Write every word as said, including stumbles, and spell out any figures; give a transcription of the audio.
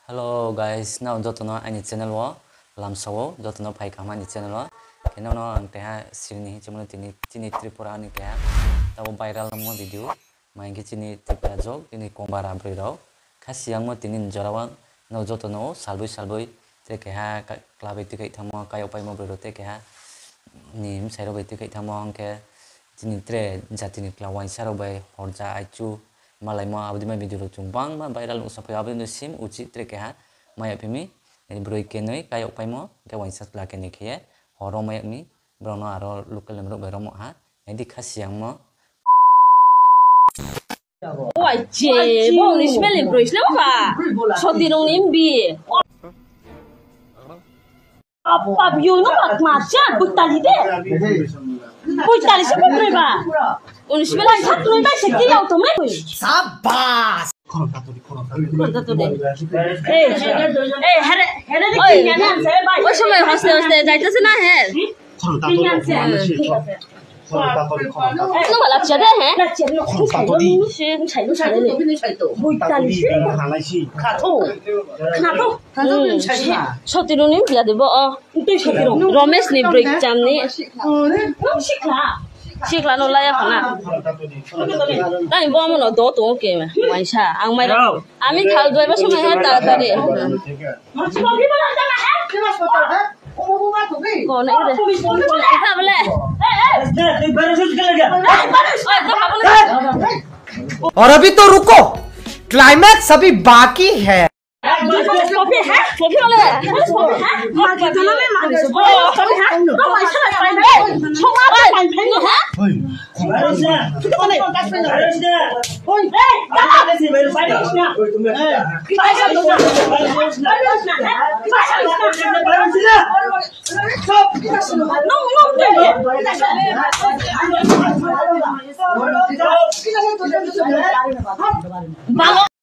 Hello guys, nao jotono ani channel o lamsao, jotono phai kaham ani channel o. Khe nono ang keha sirini hinwi chumano tini, chini Tripura ni keha tabo viral wngmo video. Ma hinkhe chini Tripura jok, chini Kongba ra bwrwi rok. Kha siyangmo tini ni jora o no jotono salbui salbui tei keha ka-, kla bai twi khai thangmo, kayok paimo bwrwi rok tei keha ni bwsai rok bai twi khai thangmo, hinkhe chini tre jatini kla uaisa rok bai horja aichu malaimo, aboni bai video rok chwng bangma viral wngsa phai, aboni sim uchi tre keha maya phimi, bwrwi kenwi kayok paimo, hinkhe uaisa chwla kenwi khe horo maya mi, borokno aro local ni borok bai romwi ha, naidi kha siyangmo. Wai che, bo ni smell ni bwrwi sle ba. Soti rong ni mbi. Apa biu no bak ma cha, butali de. Butali se butali ba. Unis bela sat noi ba se ki yau to me. Sabas. Khorang tato de. Eh, eh, here, here de ki ya na se ba. O somoi hoste hoste jaitase na he. Khorang tato de. Khorang tato de, khorang tato. No bala cha de he. Khorang tato de. Butali se. Khorang tato de. Khato. Khato. Soti rong ni ya de bo o. Romesh ni bwrwi chamni. Sikla no laya khana. Tani bo amo no do to ke waisa ang mai. Ami thal doi ba somai ha ta ta de. Ko na ire. Ka bole. और अभी तो रुको, क्लाइमैक्स अभी बाकी है।